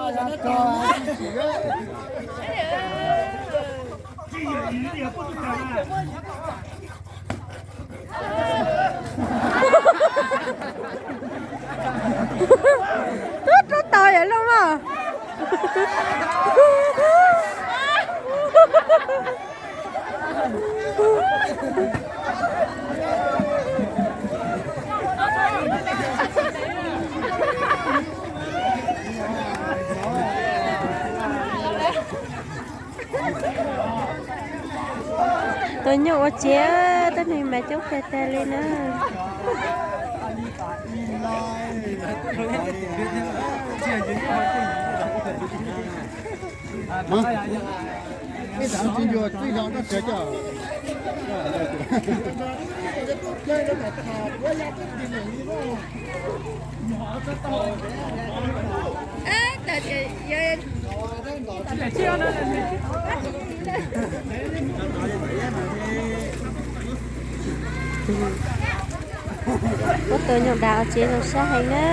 Twb rub tau yam loj mas. Tus nyuj ua tsev, tuab neeg mas coob kawg tag li na. Ua tus nyuj dav ua tsev zoo sab heev na.